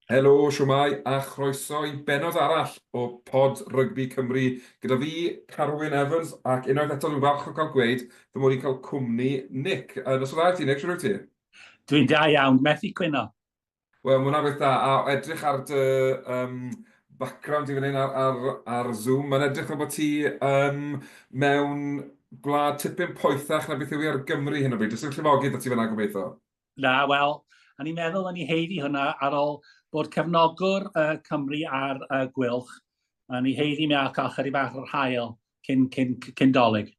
Helo, shwmae, a chroeso i bennod arall o Pod Rygbi Cymru gyda fi, Carwyn Evans, ac unwaith eto dwi'n falch o cael gweud fy mod i'n cael cwmni Nick. Noswaith dda i ti, Nick, shwt wyt ti? Dwi'n da iawn, methu cwyno. Wel, mae hwnna'n beth da, a edrych ar dy um, background i fan hyn ar, ar, ar Zoom, mae'n edrych fel bod ti um, mewn gwlad tipyn poethach na beth yw i ar Gymru hyn o bryd. Does dim llifogydd 'da ti fan'na gobeithio? Na, wel, o'n i'n meddwl o'n i haeddu hwnna ar ôl bod cefnogwr Cymru ar Gwylch. O'n i haeddu mi a cael chydig bach o'r haul cyn, cyn, cyn Dolig.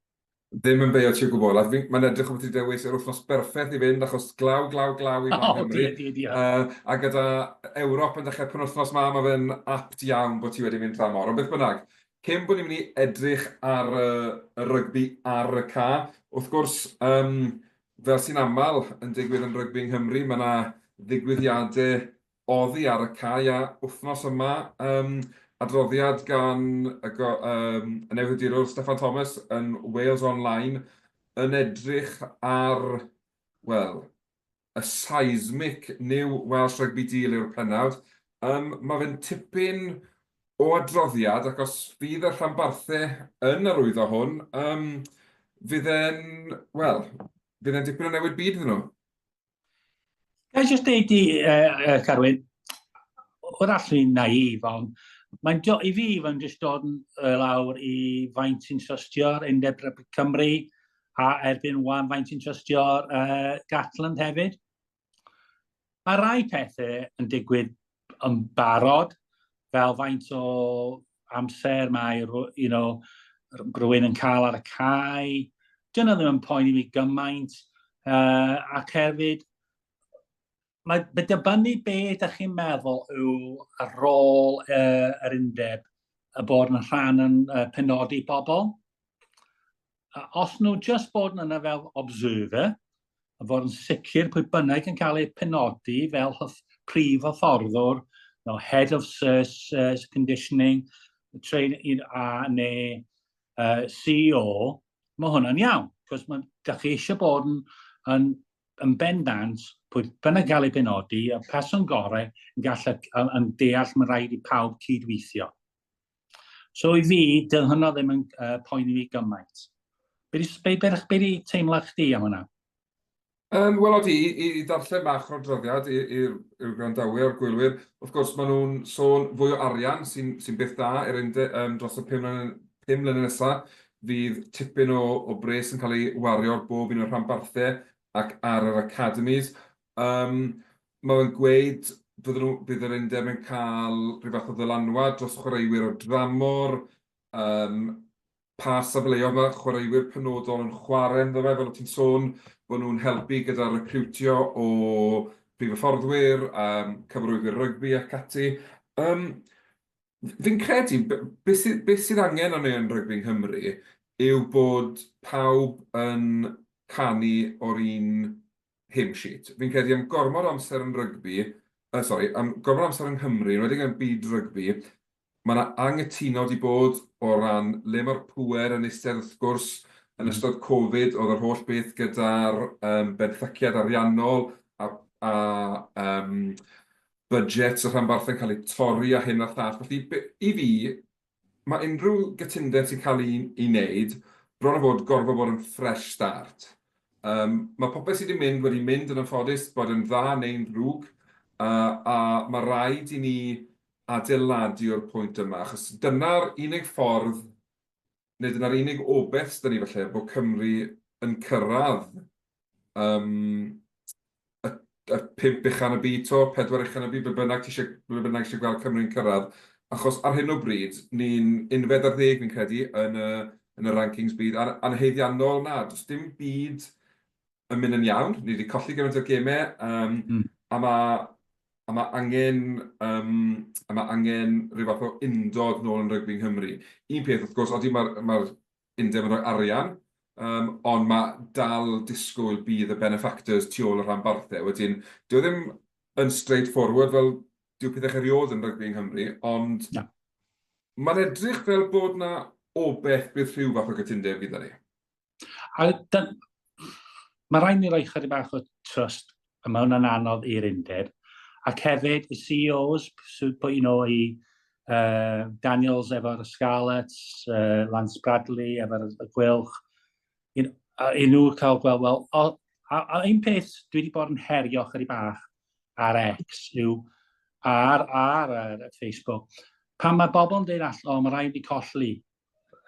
Ddim yn beio ti o gwbl. A mae'n edrych fel bod ti dewis yr wythnos berffaith i fynd, achos glaw, glaw, glaw i flaen Cymru. O, di, di, di. A gyda Ewrop yn dechrau penwythnos 'ma, mae fe'n apt iawn bod ti wedi mynd dramor. Ond beth bynnag, cyn bod ni'n mynd i edrych ar y, y rygbi ar y ca, wrth gwrs, um, Fel sy'n aml yn digwydd yn rygbi yng Nghymru, mae 'na ddigwyddiadau oddi ar y cae a wythnos yma, yym, adroddiad gan y go- yym, y newyddiadurwr Steffan Thomas yn Wales Online yn edrych ar, wel, y seismic new Welsh Rugby Deal yw'r pennawd. Yym, mae fe'n tipyn o adroddiad, ac os fydd y rhanbarthau yn arwyddo hwn, yym, fydd e'n, wel, fydd e'n dipyn o newid byd iddyn nhw. Ga i jyst deud i, uh, Carwyn, wrach ni'n naif, ond mae'n i fi, mae'n jyst dod yn lawr i faint sy'n trystio'r Undeb Rygbi Cymru a erbyn wan faint sy'n trystio'r Gatland hefyd. Mae rai pethau yn digwydd yn barod, fel faint o amser mae you know, rhywun yn cael ar y cae. Dyna ddim yn poeni fi gymaint. Ac hefyd, mae dibynnu be ydych chi'n meddwl yw y rôl yr undeb y bod yn rhan yn penodi bobl. A os nhw just bod yn yna fel observer, a fod yn sicr pwy bynnag yn cael eu penodi fel prif hyfforddwr, no, head of service, conditioning, train, a, neu CEO, mae hwnna'n iawn, cos mae, da chi eisiau bod yn, yn, yn bendant pwy bynnag gael ei penodi, y person gorau yn gallu yn, yn deall mae rhaid i pawb cydweithio. So i fi, dy hynna ddim yn poeni fi gymaint. Be di, be, be, be di teimlad chdi am hwnna? Wel, odi, i, i ddarllen bach o'r adroddiad i'r gwrandawyr a'r gwylwyr, wrth gwrs, maen nhw'n sôn fwy o arian sy'n sy beth da i'r unde, dros y 5 mlynedd nesaf. Fydd tipyn o bres yn cael ei wario ar bob un o'r rhanbarthau ac ar yr academies. Mae fe'n gweud fydden nhw, bydd yr undeb yn cael rhyw fath o ddylanwad dros chwaraewyr o dramor, pa safleoedd mae chwaraewyr penodol yn chwarae ynddo fe, fel o't ti'n sôn, bod nhw'n helpu gyda recriwtio o prif hyfforddwyr, cyfarwyddwyr rygbi ac ati. Fi'n credu, beth sydd, beth sydd angen arno yn rygbi yng Nghymru yw bod pawb yn canu o'r un hymn sheet. Fi'n credu am gormod o amser yn rygbi, sori, am gormod o amser yng Nghymru, yn enwedig yn byd rygbi, mae 'na anghytuno 'di bod o ran le mae'r pŵer yn eistedd. Wrth gwrs, yn ystod Covid, oedd yr holl beth gyda'r benthyciad ariannol a budgets y rhanbarthau'n cael eu torri a hyn a'r llall. Felly, i fi, mae unrhyw gytundeb sy'n cael ei ei wneud bron a bod gorfod bod yn fresh start. Mae popeth sydd wedi mynd wedi mynd yn anffodus, bod yn dda neu'n ddrwg, a mae rhaid i ni adeiladu o'r pwynt yma, achos dyna'r unig ffordd, neu dyna'r unig obaith sydd 'da ni falle, bod Cymru yn cyrraedd y pump ucha yn y byd 'to, pedwar ucha yn y byd, be bynnag ti eisiau, ble bynnag ti eisiau gweld Cymru'n cyrraedd. Achos ar hyn o bryd, ni'n 11 fi'n credu yn y, yn y rankings byd, a'n anhaeddiannol na, does dim byd yn mynd yn iawn. Ni wedi colli gymaint o gemau, a mae a ma' angen, a ma' angen rhyw fath o undod nôl yn rygbi yng Nghymru. Un peth wrth gwrs, odi mae'r ma undeb yn rhoi arian, ond mae dal disgwyl bydd y benefactors tu ôl y rhanbarthau. Wedyn, dyw e ddim yn straight forward fel dyw pethau erioed yn rygbi yng Nghymru, ond Na. mae'n edrych fel bod 'na obaith bydd rhyw fath o gytundeb gyda ni. A mae rhaid ni roi chydig bach o trust, a mae hwnna'n anodd i'r undeb. Ac hefyd y CEOs, so, I Daniels efo'r Scarlets, Lance Bradley efo'r Gweilch, i nhw cael gweld, wel, a un peth dwi wedi bod yn herio chydig bach ar X yw ar Facebook, pan mae bobl yn dweud all, "O, mae rhaid i colli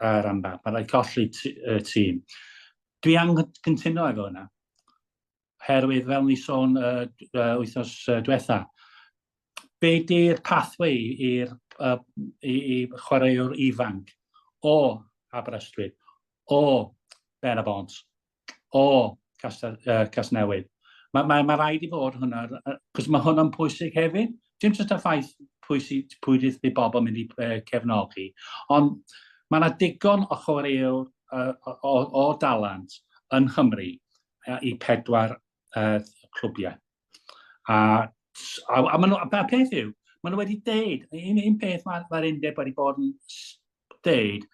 rhanbarth, mae rhaid colli y tîm." Dwi anghytuno efo hynna. Herwydd fel ni sôn wythnos diwetha, be di'r pathway i chwaraewr ifanc o Aberystwyth, o Ben-y-bont, o Casnewydd? Mae rhaid i fod hwnna, cos mae hwnna'n pwysig hefyd. Dim jyst y ffaith pwy fydd bobl yn mynd i cefnogi, ond mae yna digon o chwaraewr o dalent yn Nghymru i pedwar clwbiau. A peth yw, maen nhw wedi deud, un peth mae'r undeb wedi bod yn deud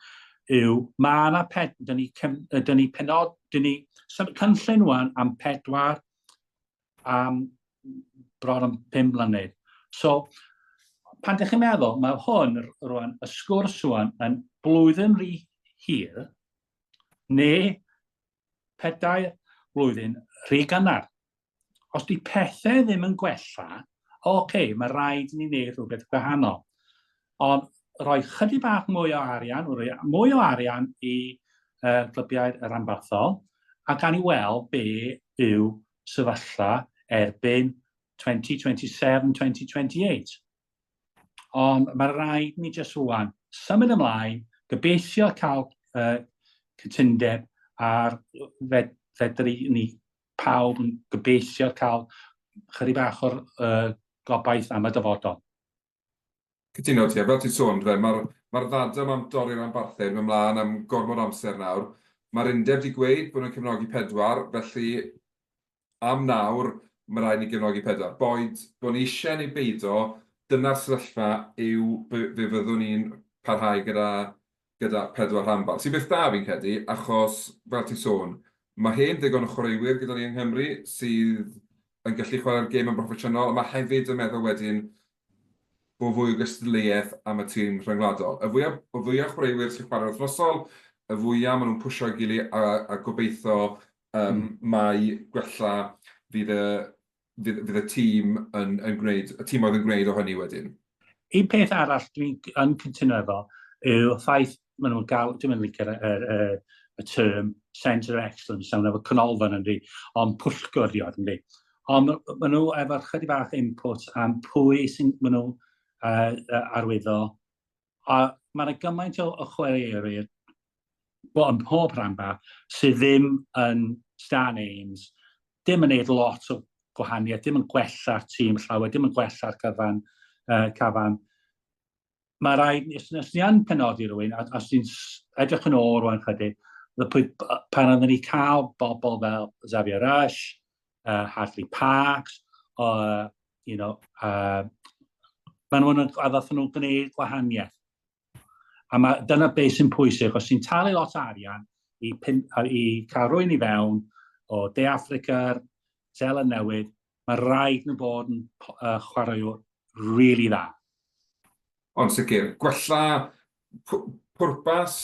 yw, mae yna ped, dyn ni, dyn ni penod, dyn ni cynllun wan am 4 am bron am 5 mlynedd. So, pan ydych chi'n meddwl, mae hwn rwan, y sgwrs rwan, yn blwyddyn rhy hir, neu 4 blwyddyn rhy gynnar. Os di pethau ddim yn gwella, okay, mae rhaid i ni wneud rhywbeth gwahanol. Ond rhoi chydig bach mwy o arian, rhoi mwy o arian i glybiau y rhanbarthol, a gan i weld be yw sefyllfa erbyn 2027, 2028. Ond mae rhaid ni jyst rwan symud ymlaen, gobeithio cael cytundeb ar fedru ni pawb yn gobeithio cael chydig bach o'r gobaith am y dyfodol. Cytuno ti, a fel ti'n sôn, mae'r ddadl am dorri'r rhanbarthau yn mynd ymlaen am gormod o amser nawr. Mae'r undeb wedi gweud bod nhw'n cefnogi pedwar, felly am nawr, mae rhaid ni gefnogi pedwar. Boed bod ni eisiau neu beido, dyna'r sefyllfa yw fe fyddwn ni'n parhau gyda pedwar rhanbarth. Sy'n beth da fi'n credu, achos fel ti'n sôn, mae hen ddigon o chwaraewyr gyda ni yng Nghymru sydd yn gallu chwarae'r gêm yn broffesiynol, a mae hefyd yn meddwl wedyn bod fwy o gystadleuaeth am y tîm rhyngwladol. Y fwyaf chwaraewyr sy'n chwarae'n wythnosol, y fwyaf maen nhw'n pwsio ei gilydd a gobeithio mai gwella fydd y tîm yn gwneud, y tîmoedd yn gwneud o hynny wedyn. Un peth arall dwi'n yn cytuno efo yw'r ffaith maen nhw'n gael, dwi'n mynd licio'r y term Centre of Excellence, sawn efo canolfan yndi, ond pwyllgor di oedd yndi. Ond maen nhw efo chydig bach input am pwy sy'n maen nhw arwyddo. A mae yna gymaint o chwaraewyr yn pob rhanbarth sydd ddim yn star names, ddim yn neud lot o gwahaniaeth, ddim yn gwella'r tîm llawer, ddim yn gwella'r cyfan. Mae rhaid, os ni yn penodi rhywun, a os ni'n edrych yn ôl rwan chydig, pan oedden ni cael bobl fel Xavier Rush, Hadleigh Parkes, maen nhw'n, a ddathon nhw'n gwneud gwahaniaeth. A dyna beth sy'n pwysig, os ti'n talu lot o arian i cael rhywun i fewn o De Affrica, Seland Newydd, mae rhaid nhw bod yn chwaraewr really dda. Ond sicr, gwella pwrpas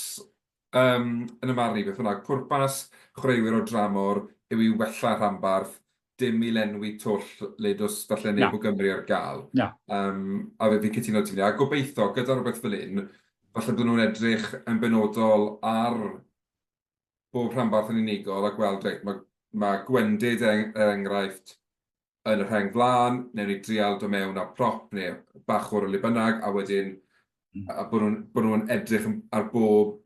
yn y marn i, beth bynnag, pwrpas chwaraewyr o dramor yw i wella rhanbarth, dim i lenwi twll le does falle neb o Gymru ar gael. Na. A fe fi'n cytuno ti, a gobeithio gyda rhywbeth fel un, falle bydden nhw'n edrych yn benodol ar bob rhanbarth yn unigol a gweld, reit, mae gwendid er enghraifft yn y rheng flaen, newn ni drial dod mewn â prop neu bachwr o le bynnag, a wedyn a bod nhw'n edrych ar bob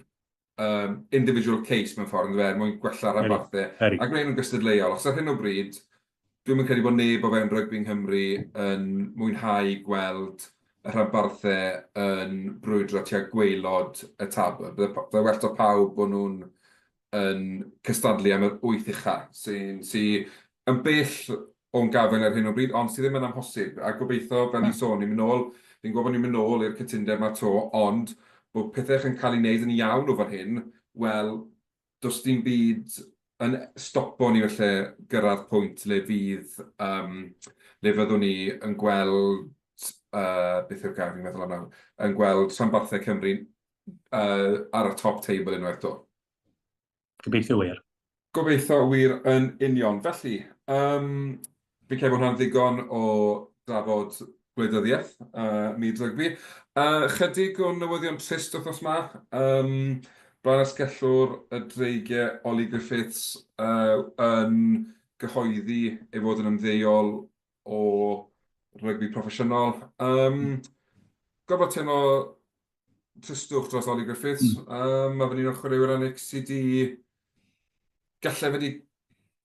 individual case mewn ffordd, yndyfe, er mwyn gwella'r rhanbarthau a gwneud nhw'n gystadleuol. Achos ar hyn o bryd, dwi'm yn credu bod neb o fewn rygbi yng Nghymru yn mwynhau gweld y rhanbarthau yn brwydro tua gwaelod y tabl. Bydde well 'da pawb bod nhw'n yn cystadlu am yr wyth ucha, sy yn bell o'n gafael ar hyn o bryd, ond sydd ddim yn amhosib. A gobeithio, fel ni'n sôn, ni'n mynd nôl, fi'n gwybod bod ni'n mynd nôl i'r cytundeb 'ma 'to, ond bod pethau yn cael ei wneud yn iawn o fan hyn, wel, does dim byd yn stopo ni falle gyrraedd pwynt le fydd. le fyddwn ni yn gweld, uh, beth yw'r gair fi'n meddwl am nawr, yn gweld rhanbarthau Cymru uh, ar y top table unwaith 'to. Gobeithio wir. Gobeithio wir yn union. Felly, um, fi'n credu bod hwnna'n ddigon o drafod gwleidyddiaeth uh, myd rygbi. Chydig o newyddion trist wythnos ma. Blaen asgellwr y Dreigiau Ollie Griffiths yn gyhoeddi ei fod yn ymddeol o rygbi proffesiynol. Gorfod teimlo tristwch dros Ollie Griffiths. Mae fe'n un o'r chwaraewyr Anic sydd wedi... Gallai fe wedi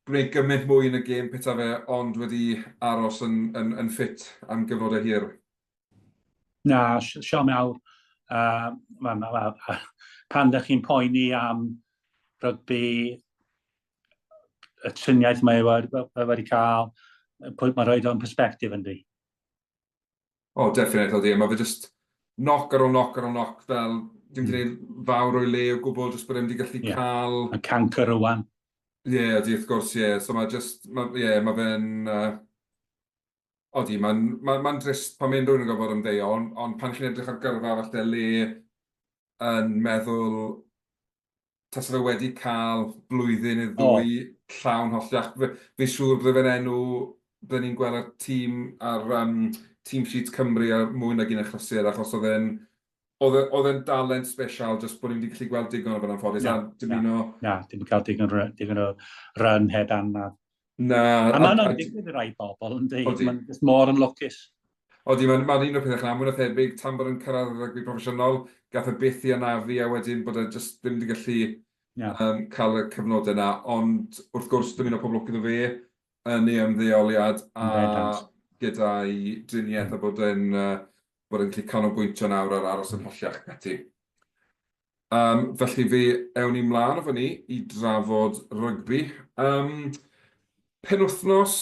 gwneud gymaint mwy yn y gêm peta fe, ond wedi aros yn, yn, yn ffit am gyfnodau hir. Na, siom awr. Uh, ma, ma, ma, pan ydych chi'n poeni am rygbi, y triniaeth mae wedi, wedi cael, mae'n rhoi o'n perspective yndi. O, definitely, odi. Mae fe jyst knock ar ôl knock ar ôl knock, fel dim wedi gwneud fawr o'i le o gwbl, jyst bod e'n wedi gallu cael. Y cancer rwan. Ie, yeah, odi, wrth gwrs, ie. Yeah. So mae just, mae yeah, ma fe'n... Odi, mae'n ma, ma drist pan mae'n rhywun yn gorfod ymddeol, ond on pan chi'n edrych ar gyrfa falle le yn meddwl tase fe wedi cael blwyddyn neu ddwy oh. llawn holliach, fi siŵr bydde fe'n enw, bydde ni'n gweld ar tîm, ar um, team sheet Cymru ar mwy nag un achlysur, achos oedd e'n oedd e, oedd e'n dalent special, jyst bod ni'n wedi gallu gweld digon o fe'n anffodus, a dymuno. Na, dim cael digon, digon o run heb anaf. Na. A mae'n digwydd i rai bobl, yn dweud, mae'n just mor yn lwcus. Odi, mae'n ma un o'r pethau chna, mwy na thebyg, tan bod yn cyrraedd y rygbi proffesiynol, gath e byth i anafu a wedyn bod e jyst ddim wedi gallu cael y cyfnodau yna. Ond wrth gwrs, dymuno pob lwc iddo fe yn ei ymddeoliad a gyda'i driniaeth a bod e'n bod e'n gallu canolbwyntio nawr ar aros yn holliach ac ati. Yym, felly fe ewn ni mlaen o fyny i drafod rygbi. Yym, penwythnos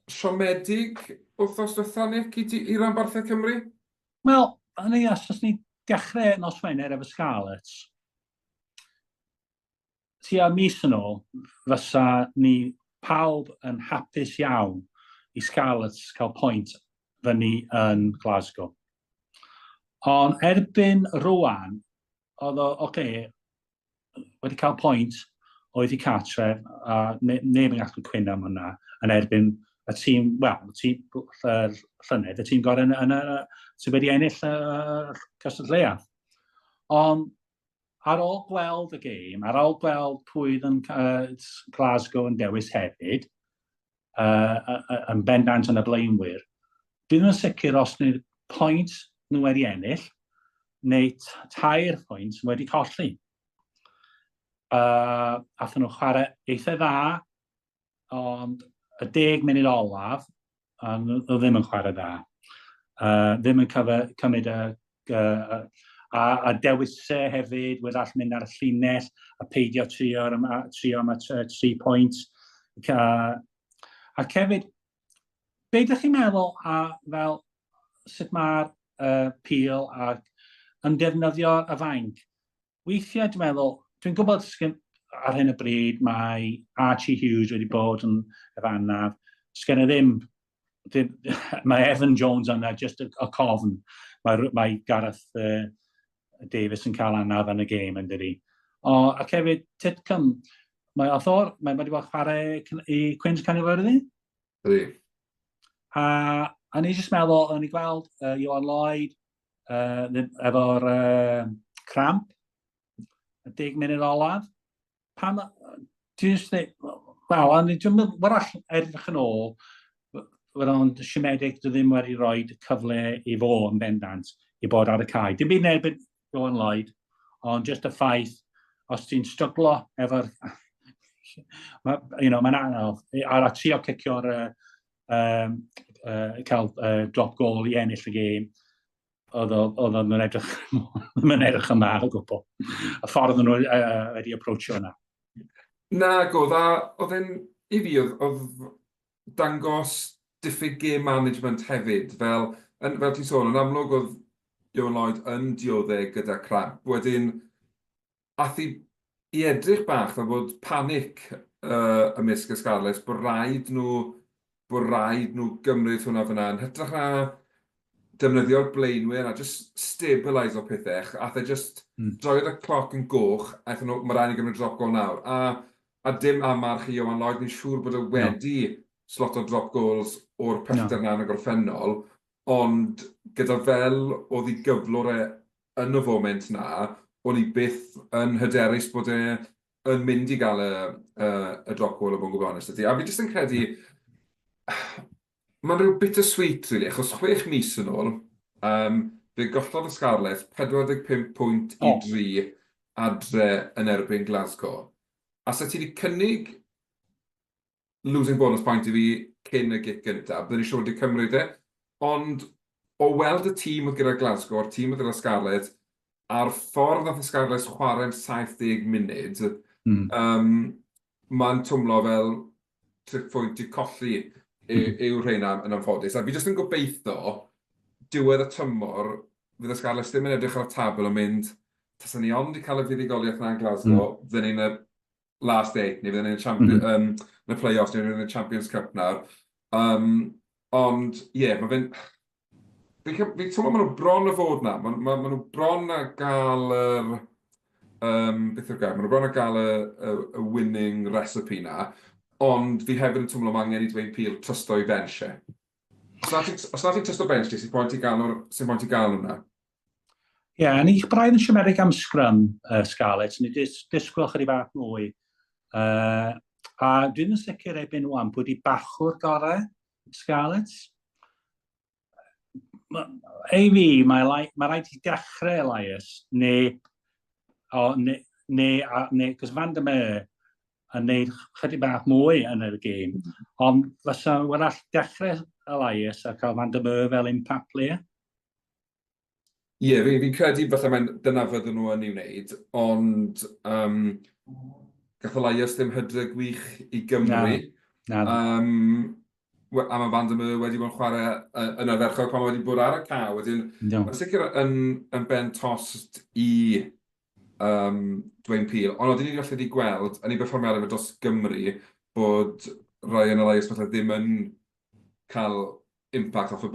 siomedig wythnos diwetha, Nick, i, i ranbarthau Cymru? Wel, hynny, os oes ni dechrau nos Wener efo Scarlets, tua mis yn ôl, fysa ni pawb yn hapus iawn i Scarlets cael pwynt fyny yn Glasgow. Ond erbyn rwan, oedd o, oce, okay, wedi cael pwynt oedd i cartref, a ne, neb yn gallu cwyno am hwnna, yn erbyn y tîm, wel, y tîm llynedd, y tîm gorau yn, yn, yn, sydd wedi ennill y cystadleuaeth. Ond ar ôl gweld y gêm, ar ôl gweld pwy oedd yn uh, Glasgow yn dewis hefyd, uh, yn bendant yn y blaenwyr, dwi ddim yn sicr os neu'r pwynt nhw wedi ennill, neu tair pwynt wedi colli. Athyn nhw chwarae eitha dda, ond y 10 munud olaf, a nhw ddim yn chwarae dda. Ddim yn cyfe, cymryd y, uh, a dewisau hefyd, wrach mynd ar y llinell a peidio trio, am, trio am y 3 pwynt. Ac hefyd, be ydych chi'n meddwl a fel sut mae'r Peel ac yn defnyddio y fainc? Weithiau dwi'n meddwl, dwi'n gwybod ar hyn o bryd mae Archie Hughes wedi bod yn efo anaf, sgen i ddim, ddim mae Evan Jones yna, just y, y cofn. Mae, mae Gareth Davies yn cael anaf yn y gêm yn dydi. O, ac hefyd, Titcombe, mae Othor, mae wedi bod chwarae i Cwins Caerfyrddin. Ydy. A, a ni jyst meddwl, o'n i gweld Iwan Lloyd efo'r cramp, y 10 munud olaf. Pam, ti'n just dweud, wel, a ni, dwi'n meddwl, wrach edrych yn ôl, fod o'n siomedig dwi ddim wedi rhoi cyfle i fo yn bendant i bod ar y cae. Dim byd yn erbyn Rowan Lloyd, ond just y ffaith, os ti'n stryglo efo'r... ma, you know, mae'n anodd. A trio cicio'r... Um, cael drop goal i ennill y gêm, oedd o'n edrych, ddim yn edrych yn dda o gwbl. Y ffordd nhw wedi approachio yna. Na, go dda. Oedd e'n, i fi, oedd, oedd dangos diffyg game management hefyd. Fel, yn, fel ti'n sôn, yn amlwg oedd Iwan Lloyd yn dioddef gyda cramp. Wedyn, ath i, i edrych bach fel bod panic ymysg y Scarlets, bod rhaid nhw bod rhaid nhw gymryd hwnna fyna yn hytrach na defnyddio'r blaenwyr a jyst stabiliso pethau. Aeth e jyst droiodd y cloc yn goch, a aethon nhw, "Mae rhaid ni gymryd drop goal nawr." A dim amarch i Ioan Lloyd, ni'n siŵr bod e wedi sloto drop goals o'r pellter 'na yn y gorffennol, ond gyda fel oedd ei gyflwr e yn y foment 'na, o'n i byth yn hyderus bod e yn mynd i gael y drop goal, o fod yn gwbl onest 'da ti. A fi jyst yn credu, mae'n rhyw bittersweet really, achos 6 mis yn ôl, fe gollodd y Scarlets 45 pwynt i 3 adre yn erbyn Glasgow. A sa ti wedi cynnig losing bonus point i fi cyn y gic gyntaf, byddwn i siŵr wedi cymryd e. Ond o weld y tîm oedd gyda Glasgow, a'r tîm oedd gyda Scarlets, a'r ffordd nath y Scarlets chwarae am 70 munud, mae'n twmlo fel 3 pwynt i colli yw rheina yn anffodus. A fi jyst yn gobeithio, diwedd y tymor, fydd y Scarlets ddim yn edrych ar y tabl yn mynd, "Tasen ni ond 'di cael y fuddugoliaeth 'na yn Glasgow, fydden ni'n y last eight, neu fydden ni'n y champion, yn y play-offs, neu fydden ni'n y Champions Cup nawr." Ond, ie, yeah, mae fe'n... Fi'n fi teimlo maen nhw bron a fod 'na. Maen ma, ma nhw bron a gael yr... beth yw'r gair? Maen nhw bron a gael y winning recipe 'na. Ond fi hefyd yn teimlo mae angen i Dwayne Peel trysto i bench e. Os na ti'n trysto bench ti, sy'n point i gael nhw, sy'n point i gael nhw 'na? Ie, yeah, ni braidd yn siomedig am scrum Scarlets, ni disgwyl chydig bach mwy. A dwi ddim yn sicr erbyn wan pwy di bachwr gorau Scarlets. Ei fi, mae rhaid i dechrau Elias, neu, o, neu, cos Van der Meer yn neud chydig bach mwy yn y gêm. Ond fysa wrach dechrau Elias a cael Van der Meer fel impact player. Ie, yeah, fi'n fi credu falle mae'n dyna fydden nhw yn ei wneud, ond gath Elias ddim hydre gwych i Gymru. Na, na. A mae Van der Meer wedi bod yn chwarae yn ardderchog pan mae wedi bod ar y cae. Wedyn, no. Mae'n sicr yn ben tost i Dwayne Peel. Ond oedden ni falle wedi gweld yn ei berfformiadau fe dros Gymru bod Ryan Elias falle ddim yn cael impact off y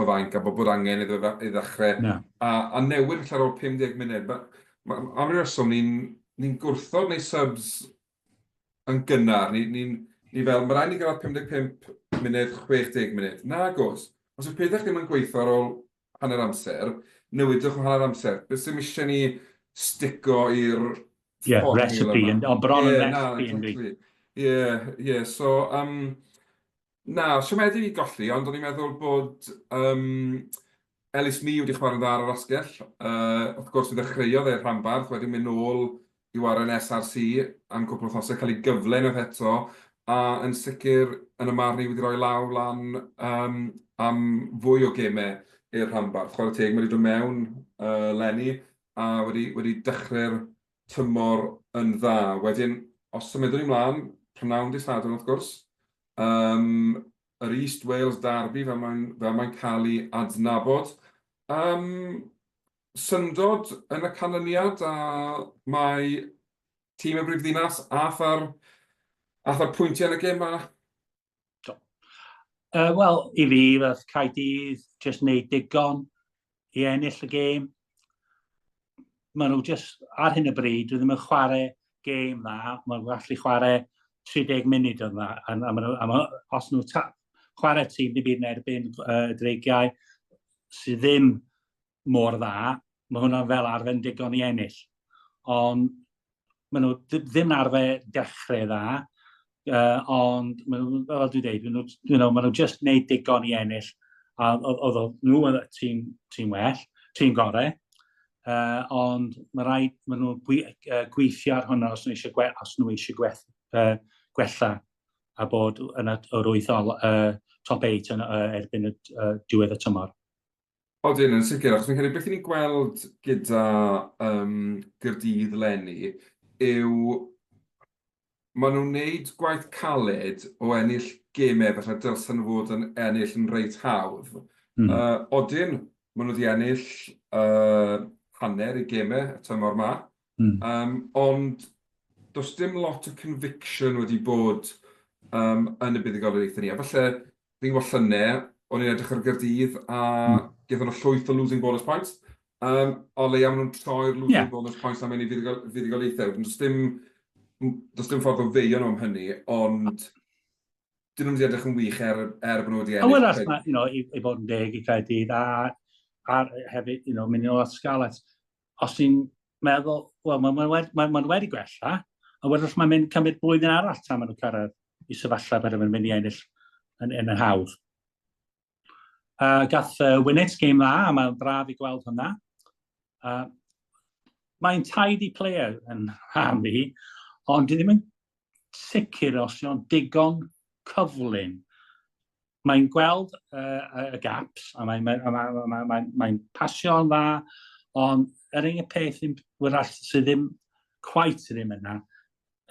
fainc a bod angen iddo fe i ddechrau. No. A newid falle ar ôl 50 munud. Ma, am ryw reswm, ni'n ni gwrthod neu subs yn gynnar. Ni fel, mae rhaid ni gyrraedd 55 munud, 60 munud. Nagos. Os yw pethau ddim yn gweithio ar ôl hanner amser, newidwch o hanner amser. Beth sy'n eisiau ni stico i'r Yeah, recipe, ond bron yn recipe yn Exactly. Ie, so, na, siomedig i golli, ond o'n i'n meddwl bod Ellis Mee wedi chwarae'n dda ar yr asgell. Wrth gwrs, fe ddechreuodd e'r rhanbarth, wedyn mynd nôl i ware'n SRC am cwpl o wythnosau, cael ei gyfle unwaith eto, a yn sicr yn y marn i wedi rhoi law lan am fwy o gemau i'r rhanbarth. Chwarae teg, mae wedi dod mewn leni a wedi dechrau'r tymor yn dda. Wedyn, os symudwn ni mlaen, prynawn dydd Sadwrn wrth gwrs, yr East Wales Derby fel mae'n cael ei adnabod. Syndod yn y canlyniad a mae tîm y brifddinas ath ar pwyntiau yn y gêm 'ma. Do. Wel, i fi, fath Caerdydd jyst wneud digon i ennill y gêm. Maen nhw jyst, ar hyn o bryd, dwi ddim yn chwarae gêm dda, maen nhw'n gallu chwarae 30 munud yn dda, a os nhw chwarae tîm ddim byd yn erbyn Dreigiau sydd ddim mor dda, mae hwnna fel arfer yn digon i ennill. Ond maen nhw ddim yn arfer dechrau dda, ond maen nhw, fel dwi'n dweud, maen nhw just wneud digon i ennill, a oedd nhw yn tîm well, tîm gorau, ond mae rhaid, maen nhw'n gweithio ar hwnna os nhw eisiau, os nhw eisiau gwella a bod yn yr wyth top 8 erbyn y diwedd y tymor. Odyn, yn sicr, achos fi'n credu beth 'y ni'n gweld gyda Gaerdydd leni yw maen nhw'n wneud gwaith caled o ennill gemau falle dylsen nhw fod yn ennill yn reit hawdd. Odyn, maen nhw wedi ennill hanner eu gemau y tymor 'ma, ond does dim lot o conviction wedi bod yn y buddugoliaethau ni. A falle Fi'n gwybod llynedd, o'n i'n edrych ar Gaerdydd a gaethon nhw llwyth o losing bonus points. Um, o leia maen nhw'n troi'r losing bonus points am mynd i fuddugoliaethau. Does dim, does dim ffordd o feio nhw am hynny, ond dyn nhw'n wedi edrych yn wych er, er bod nhw wedi ennill. A wyrach, you know, i, i fod yn deg i Caerdydd, a, a hefyd, you know, mynd yn ôl at Scarlets, os ti'n meddwl, wel, mae'n ma wedi, ma, ma wedi gwella, a wyrach mae'n mynd cymryd blwyddyn arall tan maen nhw'n cyrraedd i sefyllfa bod nhw'n mynd i ennill yn, yn, yn hawdd. Gath Winnett game dda, a mae'n braf i gweld hwnna. Mae'n tidy player yn rhan fi, ond dwi ddim yn sicr os yw'n digon cyflym. Mae'n gweld y gaps, a mae'n mae, mae, mae, mae, mae pasio'n dda, ond yr unig peth ddim, wrach sydd ddim quite ddim yna,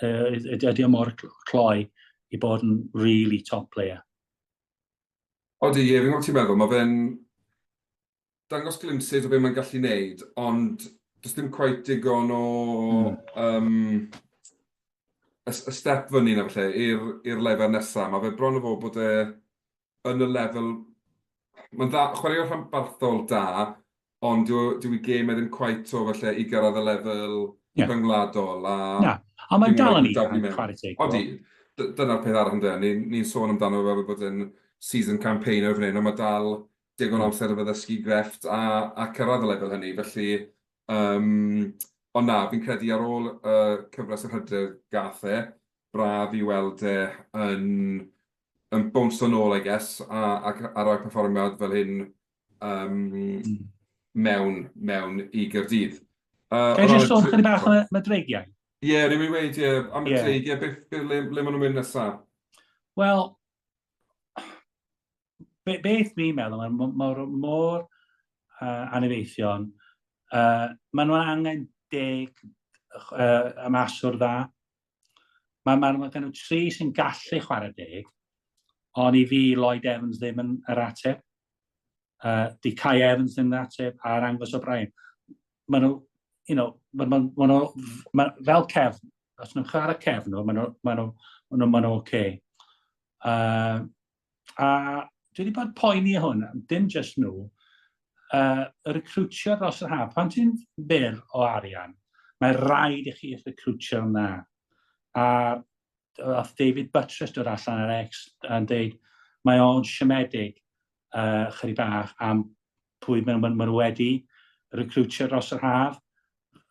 ydy o mor cloi i bod yn really top player. Odi, ie, fi'n gwybod ti'n meddwl, mae fe'n dangos glimpses o be mae'n gallu neud, ond does dim quite digon o y, y step fyny na falle i'r lefel nesaf. Mae fe bron o fod bod e yn y lefel... Mae'n dda, chwaraewr rhanbarthol da, ond dyw, dyw ei gêm e ddim quite o falle i gyrraedd y lefel rhyngwladol. A Na, ond mae'n dal yn ifanc, chwarae teg. Odi, dyna'r peth arall ynde, ni'n ni sôn amdano fel bod yn season campaigner fan hyn, ond mae dal digon o amser efo ddysgu grefft a, a cyrraedd y lefel hynny, felly... Um, ond na, fi'n credu ar ôl y cyfres yr hydref gath e, braf i weld e yn, yn bownsio nôl, I guess, a, a, a rhoi perfformiad fel hyn um, mewn, mewn i Gaerdydd. Ga i jyst sôn chydig bach am y dreigiau? Ie, yeah, rwy'n mynd i weud, ie, am y dreigiau, beth, beth, le, le maen nhw'n mynd nesaf? Wel, be, beth fi'n meddwl, mae'n mor, mor, mor anifeithion, maen nhw'n angen deg ymasiwr dda. Mae ma, ma gen nhw tri sy'n gallu chwarae deg, ond i fi Lloyd Evans ddim yn yr ateb. Di Kai Evans ddim yn yr ateb, a'r Angus O'Brien. Maen nhw, you know, ma, ma, ma nhw, ma, fel cefn, os nhw'n chwarae cefn nhw, maen nhw, maen nhw, maen nhw, maen nhw okay. A dwi wedi bod poeni hwn, dim just nhw, y recrwtio dros yr haf. Pan ti'n fyr o arian, mae rhaid i chi recrwtio yna. A oedd David Buttress dod allan ar X yn dweud, mae o'n siomedig chydig bach am pwy maen, maen, maen nhw wedi recrwtio dros yr haf,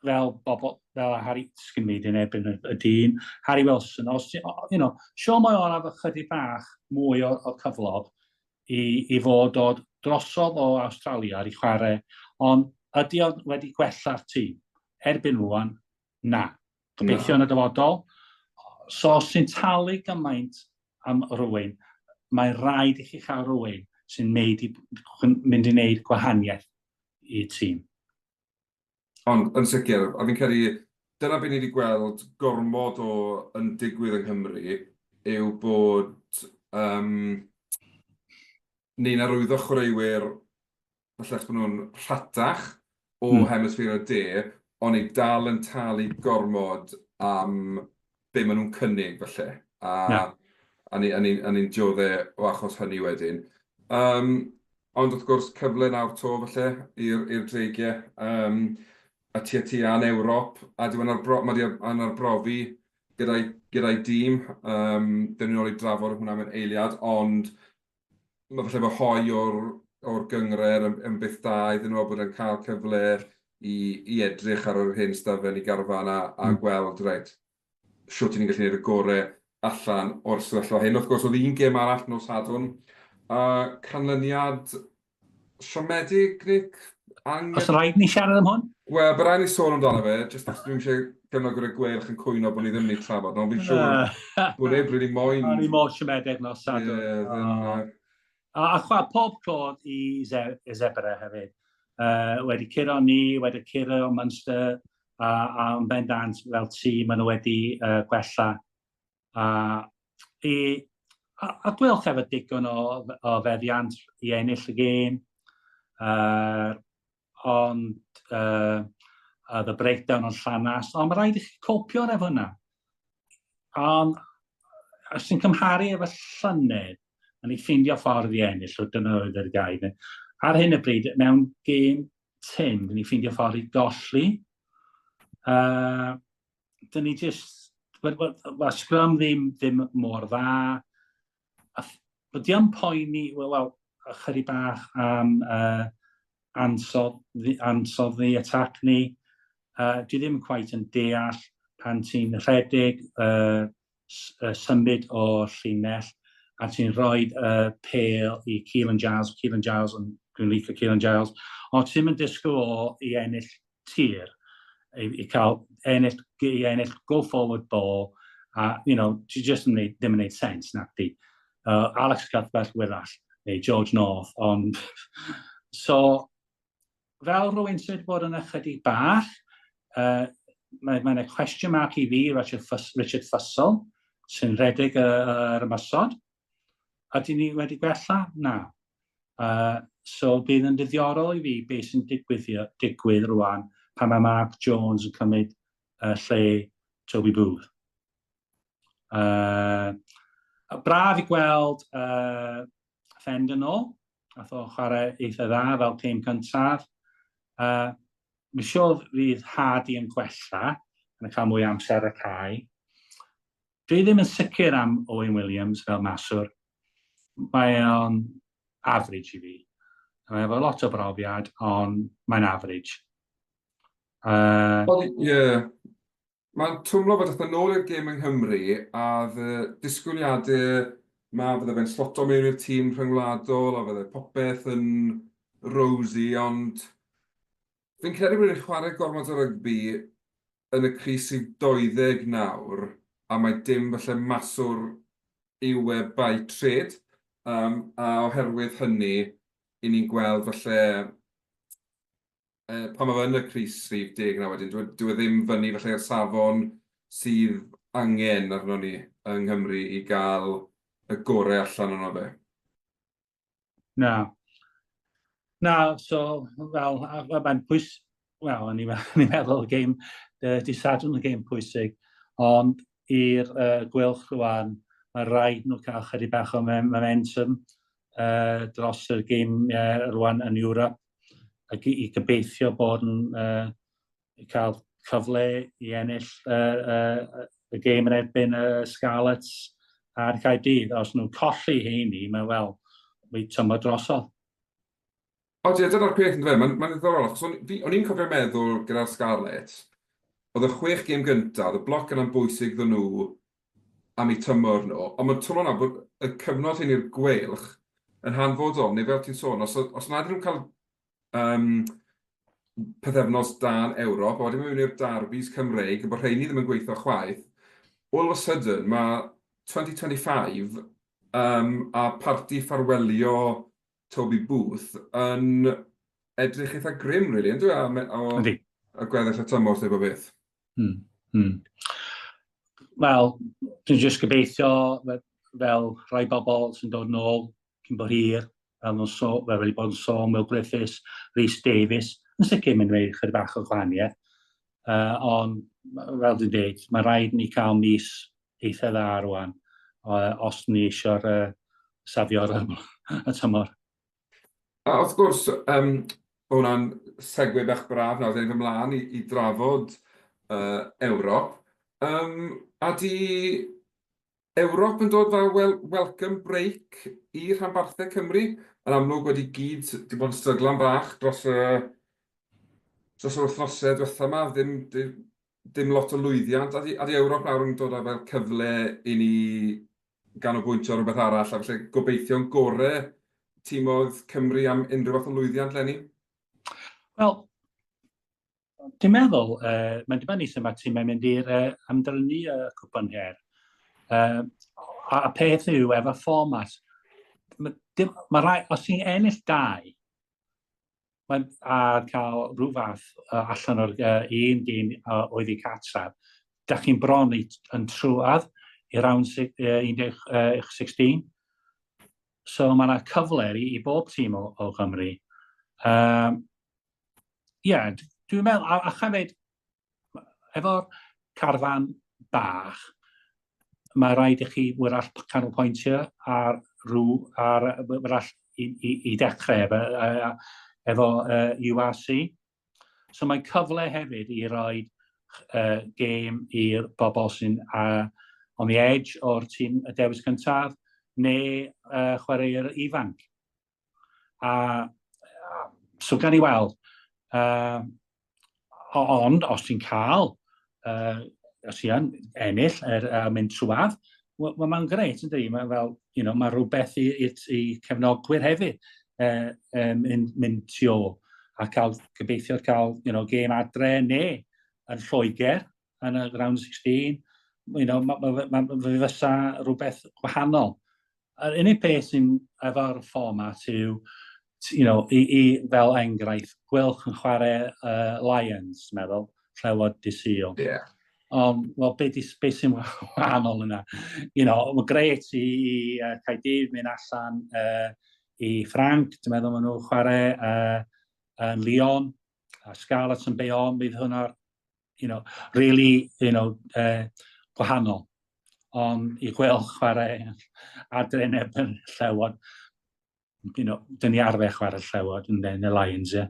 fel bobl, fel Harry, sgyn fi yn erbyn y, y dyn, Harry Wilson, os, you know, sure mae o'n efo chydig bach mwy o, o cyflog i, i fod dod drosodd o Australia i chwarae, ond ydy o wedi gwella'r tîm? Erbyn rwan, na. Gobeithio yn y dyfodol. So os ti'n talu gymaint am rywun, mae rhaid i chi chael rhywun sy'n mynd i, mynd i wneud gwahaniaeth i tîm. Ond yn sicr, a fi'n credu dyna beth ni wedi gweld gormod o yn digwydd yng Nghymru, yw bod um, ni'n arwyddo chwaraewyr falle achos bod nhw'n rhatach o hemisffer y de, ond ni dal yn talu gormod am be maen nhw'n cynnig falle. A, yeah. a ni'n ni, a ni diodde o achos hynny wedyn. Um, ond wrth gwrs, cyfle nawr to falle i'r dreigiau. Um, a tua tua yn Ewrop, a dyw e'n arbro, mae yn arbrofi gyda'i gyda dîm. Um, Dyn ni'n ôl i drafod hwnna mewn eiliad, ond mae falle bod hoi o'r, or gynghrair yn, yn beth da iddyn nhw a bod e'n cael cyfle i, i edrych ar yr hyn sydd fewn i garfan a, a gweld, reit, shwt ni'n gallu gwneud y gorau allan o'r sefyllfa hyn. Wrth gwrs, oedd un gêm arall nos Sadwrn, a canlyniad siomedig, Nick? Angen... Os rhaid ni siarad am hwn? Wel, bydd rhaid ni sôn amdano fe, jyst achos dwi'n eisiau gefnogwyr y Gweilch yn cwyno bod ni ddim wedi trafod, ond fi'n siŵr bod neb really moyn... O'n i mor siomedig nos Sadwrn. Ie, yeah, A, a chwa, pob clod i, Ze i Zebre hefyd. Wedi curo ni, wedi curo Munster, a, a yn bendant fel tîm maen nhw wedi gwella. A, i, a, a Gweilch efo digon o, o feddiant i ennill y gêm. Ond uh, the breakdown o'n llanast, ond mae rhaid i chi copio efo hwnna. Ond, os ti'n cymharu efo llynedd, A ni ffeindio ffordd i ennill, so dyna oedd yr gair. Ar hyn o bryd, mewn gêm tyn, dyn ni ffeindio ffordd i golli. Dyn ni just... Mae scrum ddim, ddim mor dda. A bod di poeni, wel, well, ychydig bach am ansodd, ansodd ni, attack ni. Dwi ddim quite yn deall pan ti'n rhedeg symud o'r llinell a ti'n rhoi pêl i Keelan Giles, Keelan Giles yn, dwi'n licio Keelan Giles, ond ti'n mynd disgwyl o i ennill tir, i cael ennill, i ennill go forward ball, a, ti just yn neud, ddim yn neud sens, nac di. Alex Cuthbert wyrach, neu George North, ond... So, fel rhywun sydd wedi bod yn ychydig bach, mae yna question mark i fi, Richard, Fuss, Richard Fussell, sy'n rhedeg yr ymosod. Ydyn ni wedi gwella? Na. So bydd yn ddiddorol i fi beth sy'n digwydd, digwydd rwan pan mae Mark Jones yn cymryd lle Toby Booth. Braf i gweld Fend yn ôl. Nath o chwarae eitha dda fel tîm cyntaf. Mi'n siŵr fydd Hardy yn gwella, yn cael mwy amser y cae. Dwi ddim yn sicr am Owen Williams fel maswr. Mae o'n average i fi. Mae efo lot o brofiad, ond mae'n average. Ie. Yeah. Mae'n twmlo fod ath nôl i'r gêm yng Nghymru a fy disgwyliadau ma fydde fe'n sloto mewn i'r tîm rhyngwladol a fydde popeth yn rosy, ond fi'n credu bod ni'n chwarae gormod o rygbi yn y crys rhif 20 nawr, a mae dim falle maswr yw e by trade, a oherwydd hynny, 'y ni'n gweld falle pan mae fe yn y crys rhif 10 nawr wedyn, dyw e ddim fyny falle i'r safon sydd angen arno ni yng Nghymru i gael y gorau allan ono fe. Na. Na, so, fel, mae'n pwys... Wel, o'n i'n meddwl y gêm, di Sadwrn y gêm pwysig, ond i'r Gweilch rwan, mae rhaid nhw cael chydig bach o momentum dros y gêm rwan yn Ewrop, ac i gobeithio bod yn cael cyfle i ennill y gêm yn erbyn y Scarlets a'r Caerdydd. Os nhw'n colli heini, mae wel, mae tymor drosodd. O ie, dyna'r peth yndyfe, mae'n ma ddiddorol, achos o'n i'n cofio meddwl gyda'r Scarlets, oedd y 6 gêm gyntaf, oedd y bloc yna'n bwysig iddyn nhw am eu tymor nhw, ond mae'n twmlo nawr bod y cyfnod hyn i'r Gweilch yn hanfodol, neu fel ti'n sôn, os nad ydyn nhw'n cael pythefnos da yn Ewrop, a wedyn mewn i'r derbys Cymreig, a bod rheini ddim yn gweithio chwaith, all of a sudden mae 2025 a parti ffarwelio Toby Booth yn edrych eitha grim, really, yn dwi? O, y gweddill y tymor, teip o beth. Wel, dwi'n jyst gobeithio fel rhai bobl sy'n dod nôl cyn bo hir, fel nhw'n so, fel wedi bod yn sôn, Will Griffiths, Rhys Davies, yn sicr mynd wneud chydig bach o gwahaniaeth. Ond, fel dwi'n dweud, mae rhaid ni cael mis eitha dda rwan, os ni eisiau'r safio'r y tymor. A wrth gwrs, ma' hwnna'n segue bach braf nawr, dyn ni'n mynd ymlaen i drafod Ewrop. A 'di Ewrop yn dod fel welcome break i rhanbarthau Cymru? Yn amlwg wedi gyd 'di bod yn stryglan bach dros yr wythnosau diwetha' 'ma, ddim dim lot o lwyddiant. A 'di Ewrop nawr yn dod â fel cyfle i ni ganolbwyntio ar rhywbeth arall, a felly gobeithio'n gore timoedd Cymru am unrhyw fath o lwyddiant leni? Wel, dwi'n meddwl, mae'n dibynnu sut mae tîmau'n mynd i'r ymdrynu y cwpan her. A peth yw, efo fformat, mae rai, os ti'n ennill 2, mae'n, a cael rhyw fath allan o'r un gêm oedd i cartref, da chi'n bron i, yn trwad i round 16. So mae yna cyfle i bob tîm o Gymru. Yeah, dwi'n meddwl, a hefyd, efo'r carfan bach, Mae rhaid i chi wrach canolbwyntio ar rhyw, ar wrach i dechrau efo URC. So mae cyfle hefyd i roi gêm i'r bobl sy'n on the edge o'r tîm y dewis cyntaf neu chwaraewyr ifanc. A so gan i weld. Ond os ti'n cael, os ti yn ennill a mynd trwadd, wel, mae'n grêt, yndi? Mae fel, you know, mae rhywbeth i cefnogwyr hefyd mynd tu ôl a cael, gobeithio cael, you know, gêm adre neu yn Lloegr yn y round 16, you know, ma fysa rhywbeth gwahanol. Yr unig peth sy'n efo'r fformat yw, you know, i fel enghraifft, Gweilch yn chwarae Lions, meddwl, Llewod dydd Sul. Ond, wel, be sy'n wahanol yna? You know, mae'n grêt i Caerdydd mynd allan i Ffranc, dwi'n meddwl maen nhw'n chwarae yn Lyon, a Scarlets yn Bayonne, bydd hwnna'r, you know, really, you know, gwahanol. Ond i gweld chwarae adre yn erbyn Llewod, you know, dyn ni arfer chwarae Llewod yn y Lions, ie. Yeah.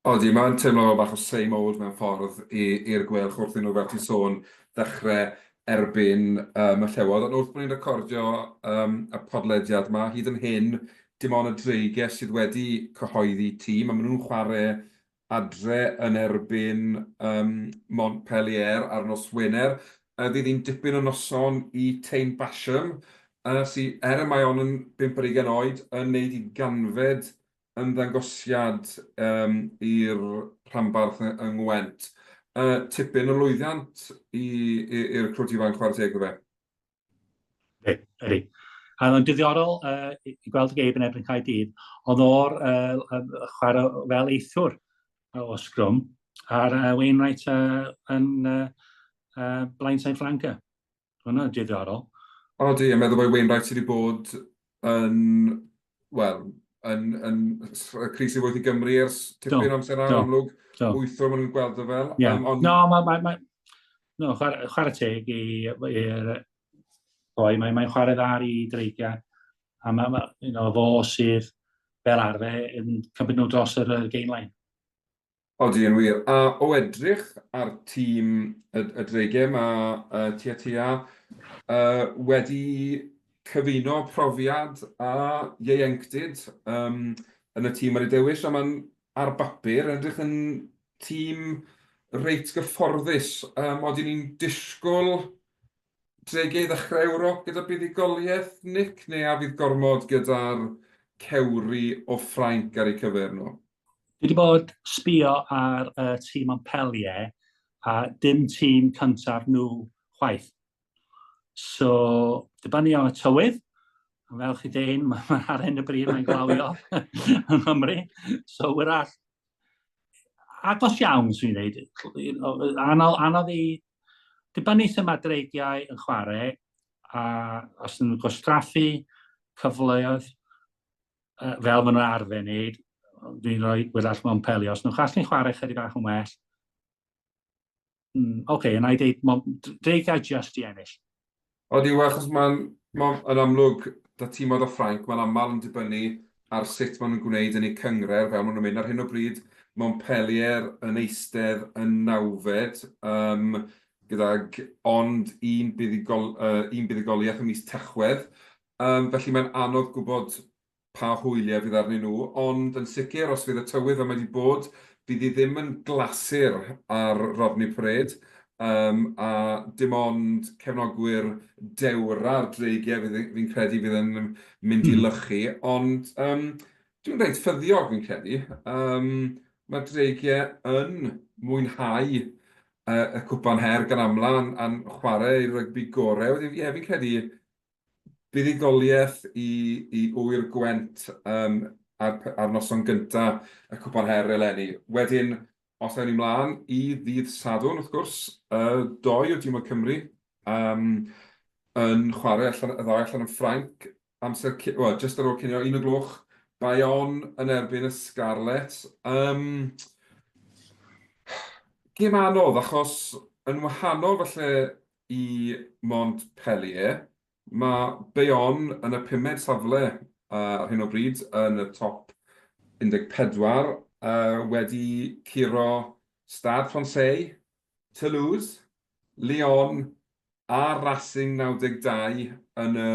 Odi, mae'n teimlo fel bach o same old mewn ffordd i'r Gweilch wrth i nhw, fel ti'n sôn, ddechrau erbyn y Llewod. Ond wrth bod ni'n recordio y podlediad yma, hyd yn hyn, dim ond y Dreigiau sydd wedi cyhoeddi tîm, a maen nhw'n chwarae adre yn erbyn Montpellier ar nos Wener. Fydd hi'n dipyn o noson i Taine Basham, sydd, er y mae ond yn 25 oed, yn wneud i ganfed ymddangosiad i'r rhanbarth yng Ngwent. Tipyn o lwyddiant i'r crwt ifanc, chwarae teg iddo fe. Ydy. A oedd o'n diddorol i gweld y gêm yn erbyn Caerdydd. Oedd o'r chwarae fel eithwr o sgrwm ar Wainwright yn blindside flanker. Hwnna'n diddorol. Odi, a meddwl bod Wainwright sydd wedi bod yn, wel, yn crys rhif 8 i Gymru ers tipyn o amser nawr, amlwg. Wythwr maen nhw'n gweld o fel. Yeah. Ond... No, ma, no, chwarae teg i'r boi, mae'n chwarae dda i Dreigiau. A mae, you know, fo sydd fel arfer yn cymryd nhw dros yr gain line. Odi, yn wir. A o edrych ar tîm y Dreigiau, mae Tiatia wedi cyfuno profiad a ieuenctid yn y tîm ar ei dewis, a mae'n ar bapur yn edrych yn tîm reit gyfforddus. Odyn ni'n disgwyl Dreigiau i ddechrau Ewrop gyda buddugoliaeth, Nick, neu a fydd gormod gyda'r cewri o Ffrainc ar eu cyfer nhw? Dwi wedi bod sbio ar y tîm Montpellier a dim tîm cyntaf nhw chwaith. So, dibynnu ar y tywydd, fel chi dweud, mae ar hyn o bryd mae'n glawio yng Nghymru. So, wrach, agos iawn, swn i'n dweud. Anodd, anodd i... Dibynnu sut mae Dreigiau yn chwarae, a os nhw'n gwastraffu cyfleoedd, fel maen nhw'n arfer wneud, dwi'n rhoi wrach Montpellier. Os nhw'n gallu chwarae chydig bach yn well, oce, okay, yna i ddeud, Dreigiau just i ennill. Odi, wel, achos mae'n ma yn amlwg, da tîmoedd o Ffrainc, mae'n aml yn dibynnu ar sut maen nhw'n gwneud yn eu cynghrair, fel maen nhw'n mynd. Ar hyn o bryd, Montpellier yn eistedd yn nawfed, gydag ond un buddugol, un buddugoliaeth ym mis Tachwedd. Felly mae'n anodd gwybod pa hwyliau fydd arnyn nhw, ond yn sicr, os fydd y tywydd fel mae wedi bod, fydd hi ddim yn glasur ar Rodney Parade, a dim ond cefnogwyr dewra'r Dreigiau fydd, fi'n credu fydd yn mynd i lychu, ond dwi'n reit ffyddiog fi'n credu. Mae'r Dreigiau yn mwynhau y Cwpan Her gan amla a'n chwarae eu rygbi gorau. Wedyn, ie, fi'n credu buddugoliaeth i Ŵyr Gwent ar noson gynta y Cwpan Her eleni. Wedyn, os ewn ni mlaen i ddydd Sadwrn, wrth gwrs, doi o dîmoedd Cymru yn chwarae allan, y ddau allan yn Ffrainc, amser, wel, jyst ar ôl cinio, 1 o gloch, Bayonne yn erbyn y Scarlets. Gêm anodd, achos yn wahanol falle i Montpellier. Mae Bayonne yn y pumed safle ar hyn o bryd yn y top 14, wedi curo Stade Français, Toulouse, Lyon a Racing 92 yn y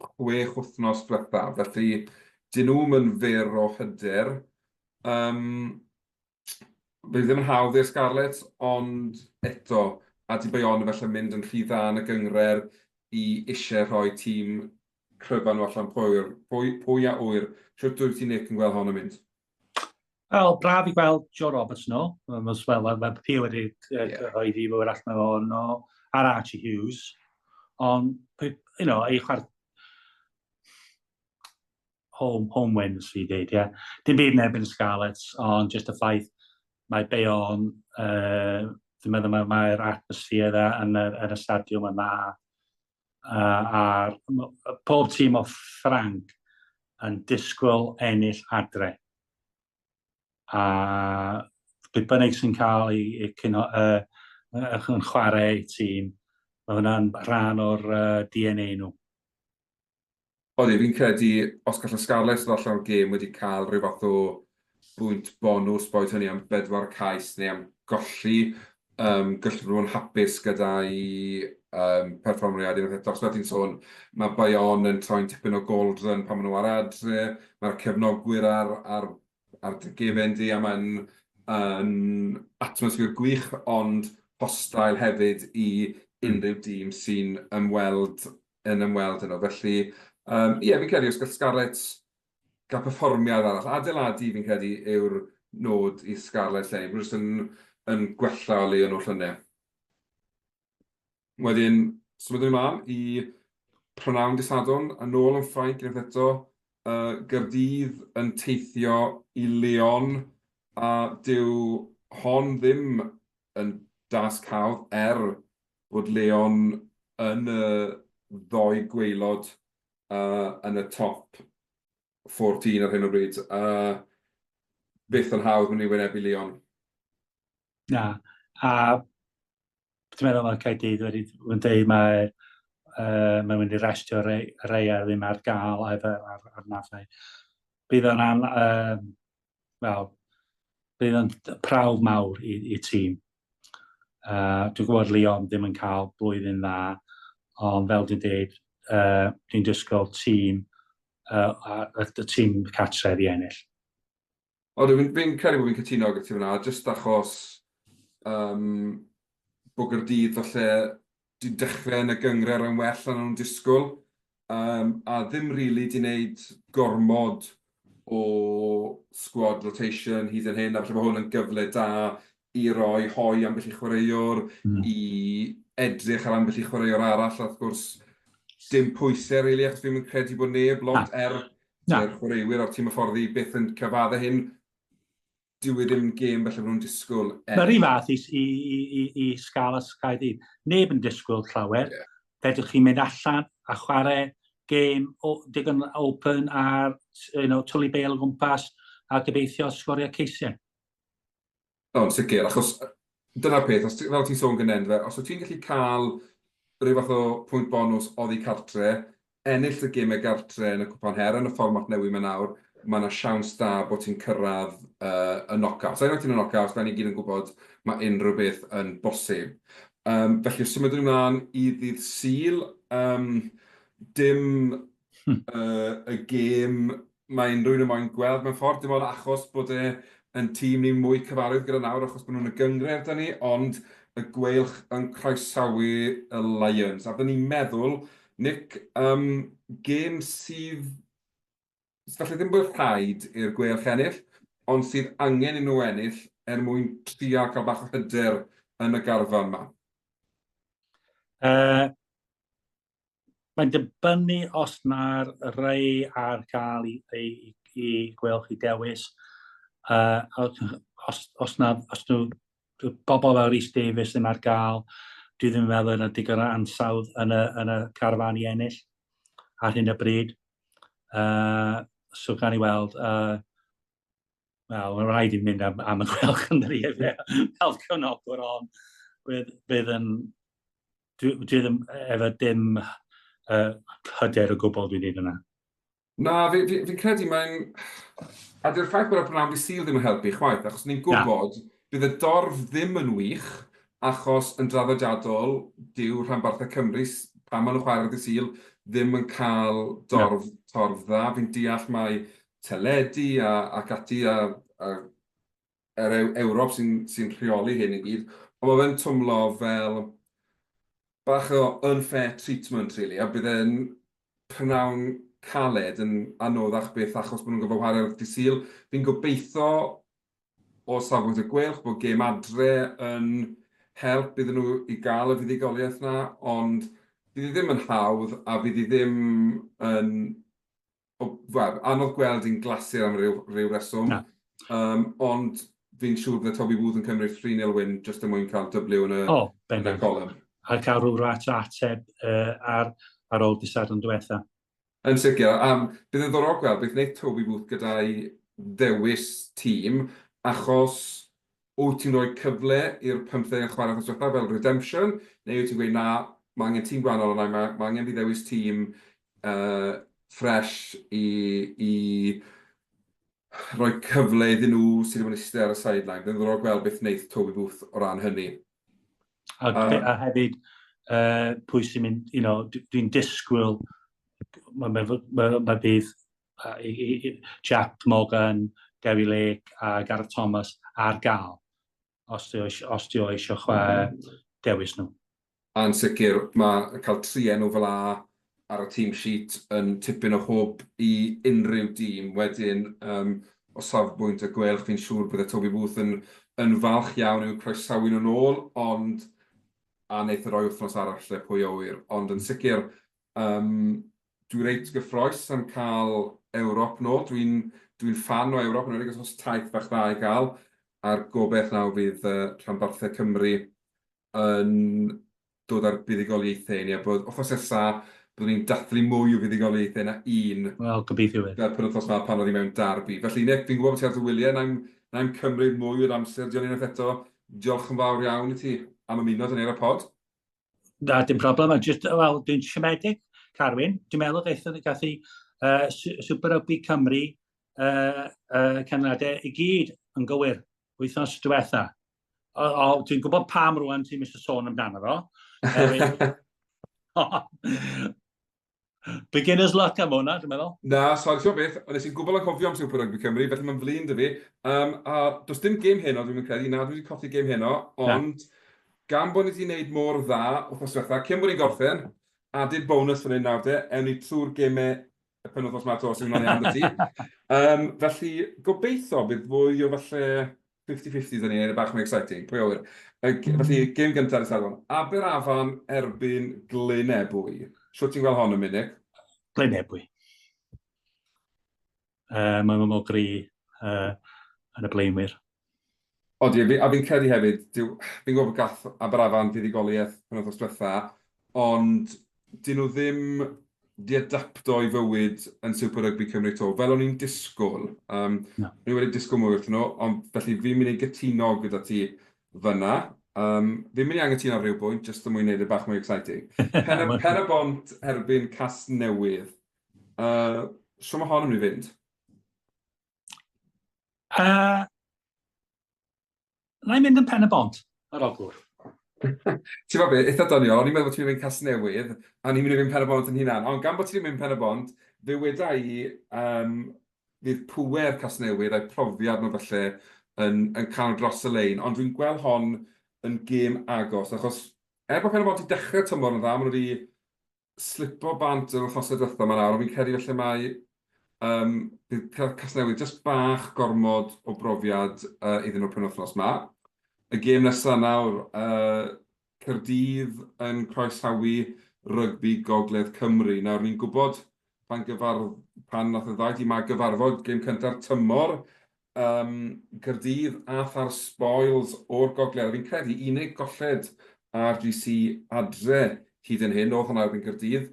chwech wythnos diwethaf. Felly, dyn nhw'm yn fyr o hyder. Yym, Fydd ddim yn hawdd i'r Scarlets, ond eto, a 'di Bayonne falle mynd yn rhy dda yn y gynghrair i isie rhoi tîm cryfa nhw allan pwy yw'r, pwy, pwy a ŵyr. Shwt wyt ti Nick yn gweld hon yn mynd? Wel, braf i gweld Joe Roberts nôl. Wel, mae Pia wedi cyhoeddi yeah. fod allan o nôl, a'r Archie Hughes. Ond, you know, ei chwarae home, home wins fi dweud, ie. Yeah. Dim byd yn erbyn y Scarlets, ond just y ffaith mae Bayonne, uh, dwi'n meddwl mae'r mae atmosphere dda yn y, yn y stadiwm yn dda. Uh, a pob tîm o Ffranc yn disgwyl ennill adre. A beth bynnag sy'n cael ei, ei cyn, uh, yn chwarae ei tîm, mae hwnna'n rhan o'r uh, DNA nhw. Odi, fi'n credu os gall y Scarlets ddod allan o'r gêm wedi cael rhyw fath o bwynt bonws, boed hynny am bedwar cais neu am golli, um, gallen nhw fod yn hapus gyda'i um, perfformiad unwaith eto. Achos fel ti'n sôn, mae Bayonne yn troi'n tipyn o goldrun pan maen nhw ar adre, mae'r cefnogwyr ar, ar ar dy gefen di a mae'n yn atmosffer gwych ond hostile hefyd i unrhyw dîm sy'n ymweld yn ymweld yno. Felly um, ie, fi'n credu os gall Scarlets gael perfformiad arall, adeiladu fi'n credu yw'r nod i Scarlets eleni, bod jyst yn, yn gwella o le o'n nhw llynedd. Wedyn, symudwn ni mlaen i prynawn dydd Sadwrn, yn ôl yn Ffrainc unwaith eto, uh, Gaerdydd yn teithio i Lyon, a dyw hon ddim yn dasg hawdd, er bod Lyon yn y ddoi gwaelod uh, yn y top 14 ar hyn o bryd. Uh, byth yn hawdd mynd i wynebu Lyon. Na, a Dwi'n meddwl mae Caerdydd wedi yn dweud mae uh, mae'n mynd i restio rei, rei ar ddim ar gael efo ar, ar nafau. Bydd o'n an, uh, wel, bydd o'n prawf mawr i, i tîm. Uh, dwi'n gwybod Leon ddim yn cael blwyddyn dda, ond fel dwi'n dweud, uh, dwi'n disgwyl tîm, uh, a, y tîm cartref i ennill. Odw, fi'n fi'n credu bod fi'n cytuno gyda ti fan'na, jyst achos yym bod Gaerdydd falle 'di dechrau yn y gynghrair yn well na o'n nhw'n disgwyl, yym a ddim rili 'di wneud gormod o squad rotation hyd yn hyn, a falle bod hwn yn gyfle da i roi hoe ambell i chwaraewr, i edrych ar ambell i chwaraewr arall, a wrth gwrs dim pwysau rili, achos fi'm yn credu bod neb lot er Na. Mae'r chwaraewyr a'r tîm hyfforddi byth yn cyfadde hyn. Dyw e ddim yn gêm falle bod nhw'n disgwyl ennill. Mae'r un fath i, i, i, i Scarlets Caerdydd. Neb yn disgwyl llawer. Yeah. Fedrwch chi'n mynd allan a chwarae gêm o, digon open a you know, twlu bêl o gwmpas a gobeithio sgorio ceisiau. O, yn sicr, achos dyna'r peth, os ti, fel ti'n sôn gynnau, yndyfe, os wyt ti'n gallu cael rhyw fath o pwynt bonws oddi cartre, ennill y gemau gartre yn y Cwpan Her yn y fformat newydd 'ma nawr, mae 'na siawns da bod ti'n cyrraedd uh, y knockouts. A unwaith ti'n y knockouts, fel ni gyd yn gwybod, mae unrhyw beth yn bosib. Um, felly, os symudwn ni mlaen i ddydd Sul, um, dim uh, y gêm mae unrhyw un yn moyn gweld mewn ffordd, dim ond achos bod e yn tîm ni'n mwy cyfarwydd gyda nawr, achos bod nhw'n y gynghrair 'da ni, ond y Gweilch yn croesawu y Lions. A fydden ni'n meddwl, Nick, um, gêm sydd falle ddim bod rhaid i'r Gweilch ennill, ond sydd angen i nhw ennill er mwyn trio cael bach o hyder yn y garfan 'ma. Uh, Mae'n dibynnu os na'r rei ar gael i, i, i Gweilch i dewis. Uh, os, os, na, os nhw, bobl fel Rhys Davies ddim ar gael, dwi ddim yn meddwl yna digon o ansawdd yn y, yn y carfan i ennill ar hyn o bryd. Uh, so gan i weld, uh, wel, mae'n rhaid i mynd am, am y Gweilch yn dri fel cefnogwr, ond bydd, bydd yn... Dwi, dwi ddim efo dim hyder o gwbl dwi'n dweud yna. Na, fi'n fi, fi credu mae'n... A dyw'r ffaith bod y prynhawn dydd Sul ddim yn helpu chwaith, achos ni'n gwybod bydd y dorf ddim yn wych, achos yn draddodiadol, dyw rhanbarthau Cymru, pan maen nhw'n chwarae ar ddydd Sul, ddim yn cael dorf, torf dda. Fi'n deall mai teledu a, ac ati a, a yr Ewrop sy'n sy rheoli hyn i gyd, ond mae fe'n twmlo fel bach o unfair treatment, really, a bydd e'n prynawn caled yn anoddach byth achos bod nhw'n gorfod chwarae ar ddydd Sul. Fi'n gobeithio o safbwynt y Gweilch bod gêm adre yn help iddyn nhw i gael y fuddugoliaeth 'na, ond fydd hi ddim yn hawdd a fydd hi ddim yn wel, anodd gweld hi'n glasur am ryw, ryw reswm. Na. Ond fi'n siŵr bydde Toby Booth yn cymryd 3-0 win jyst er mwyn cael W yn y, oh, yn y column. A cael rhyw rat o ateb ar ôl dydd Sadwrn diwetha. Yn sicr, a bydd yn ddiddorol gweld beth wneith Toby Booth gyda'i ddewis tîm, achos wyt ti'n rhoi cyfle i'r pymtheg yn chwarae wythnos diwetha fel redemption, neu wyt ti'n gweud na, mae angen tîm gwahanol arna i, mae, mae angen fi ddewis tîm ffresh i, i rhoi cyfle iddyn nhw sydd wedi bod yn eistedd ar y sideline. Bydd yn ddiddorol gweld beth wneith Toby Booth o ran hynny. A hefyd, pwy sy'n mynd, you know, dwi'n disgwyl, mae ma, ma, ma bydd Jack Morgan, Dewi Lake a Gareth Thomas ar gael, os di os di o eisiau chwarae dewis nhw. A'n sicr, mae cael tri enw fel 'a ar y team sheet yn tipyn o hwb i unrhyw dîm. Wedyn, um, o safbwynt y Gweilch, fi'n siŵr bydde Toby Booth yn, yn falch iawn i'w croesawu nhw'n ôl, ond a wneith e roi wythnos arall lle pwy a ŵyr. Ond yn sicr, um, dwi reit gyffroes am cael Ewrop nôl. Dwi'n dwi ffan o Ewrop, yn enwedig os oes taith bach dda i gael, a'r gobeith nawr fydd rhanbarthau Cymru yn dod â'r buddugoliaethau i ni, a bod wythnos nesa, byddwn ni'n dathlu mwy o fuddugoliaethau na un. Wel, gobeithio wir. Fel penwythnos 'ma pan oedd hi mewn derby. Felly Nick, fi'n gwybod bod ti ar dy wyliau, na i'm, na i'm cymryd mwy o'r amser di ond unwaith eto, diolch yn fawr iawn i ti am ymuno 'da ni ar y pod. Na, dim problem. Just, wel, dwi'n siomedig, Carwyn. Dwi'n meddwl gaethon ni gath i Super Rugby Cymru canlyniadau i gyd yn gywir wythnos diwetha. O, o, dwi'n gwybod pam rwan ti'n eisiau sôn amdano fo. Beginner's luck am hwnna, dwi'n meddwl. Na, sori, ti'n beth, nes i'n gwbl anghofio am Super Rugby Cymru, felly mae'n flin 'da fi. A does dim gêm heno, dwi'n credu, na, dwi wedi colli gêm heno, ond gan bod ni wedi gwneud mor dda wythnos diwetha, cyn bod ni'n gorffen, added bonus fan hyn nawr de, ewn ni trwy'r gemau y penwythnos 'ma 'to, os yw hwnna'n iawn 'da ti. Felly, gobeithio bydd fwy o falle 50-50 'da ni, neu bach mwy exciting, pwy a ŵyr. Felly, gêm gyntaf ar y Sadwrn, Aberafan erbyn Glyn Ebwy. Shwt ti'n gweld hon yn mynd, Nick? Glyn Ebwy. Mae nhw'n mor gry yn y blaenwyr. Odi, a fi'n credu hefyd, dyw, fi'n gwybod bod gath Aberafan fuddugoliaeth penwythnos diwetha, ond 'dyn nhw ddim 'di adapto i fywyd yn Super Rugby Cymru 'to, fel o'n i'n disgwyl. Um, no. O'n i wedi disgwyl mwy wrthyn nhw, ond felly fi'n mynd i gytuno gyda ti fyna. Um, fi'n mynd i angytuno ar ryw bwynt, jyst er mwyn wneud e bach mwy exciting. Pen, y, Pen y Bont erbyn Casnewydd. Shwt mae hon yn mynd i fynd? Na i mynd yn Pen y Bont, yr Ogwr. Ti'n gwybod be, eitha doniol, o'n i'n meddwl bod ti'n mynd Casnewydd, a o'n i'n mynd i fynd Pen y Bont yn hunan, ond gan bod ti'n mynd Pen y Bont, fe weda i, um, fydd pŵer Casnewydd a'i profiad nhw falle yn, yn cael dros y lein, ond dwi'n gweld hon yn gêm agos, achos er bod Pen y Bont wedi dechrau tymor yn dda, maen nhw wedi slipo bant yr wythnosau diwetha 'ma nawr, ond fi'n credu falle mai yym bydd Casnewydd jyst bach gormod o brofiad yy iddyn nhw'r penwythnos 'ma. Y gêm nesa nawr, yy Caerdydd yn croesawu Rygbi Gogledd Cymru. Nawr ni'n gwybod pan gyfar- pan nath y ddau dîm 'ma gyfarfod gêm cynta'r tymor, Yym, Caerdydd ath â'r spoils o'r gogledd, a fi'n credu unig golled RGC adre hyd yn hyn oedd hwnna erbyn Caerdydd.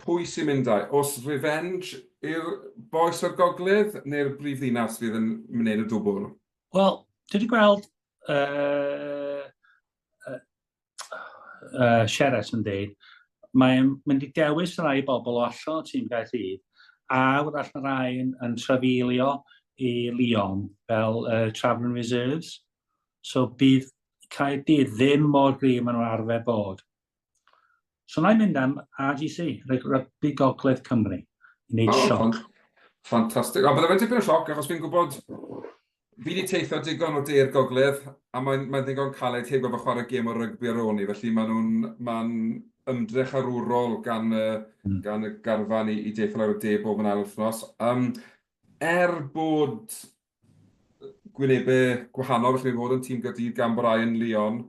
Pwy sy'n mynd â? Oes revenge i'r bois o'r gogledd neu'r brif ddinas fydd yn wneud y dwbl? Wel, dwi wedi gweld uh, uh, Sheres yn deud, mae'n mynd i dewis rhai bobl o allan o tîm Caerdydd, a wrach mae rhai yn, yn trafeilio i Lyon fel Travelling Reserves. So bydd Caerdydd ddim mor gryf maen nhw'n arfer bod. So na i mynd am RGC, Rygbi Gogledd Cymru, i wneud oh, sioc. Ffantastig. A bydde fe'n tipyn o sioc, achos fi'n gwybod, fi wedi teithio digon o de'r gogledd, a mae'n mae ddigon caled heb gorfod chwarae gêm o rygbi ar ôl ni, felly maen nhw'n mae'n ymdrech arwrol gan y, gan y garfan i, i deithio lawr y de bob yn ail wythnos. Um, er bod gwynebau gwahanol, felly fod yn tîm Gaerdydd gan bod rai yn Lyon,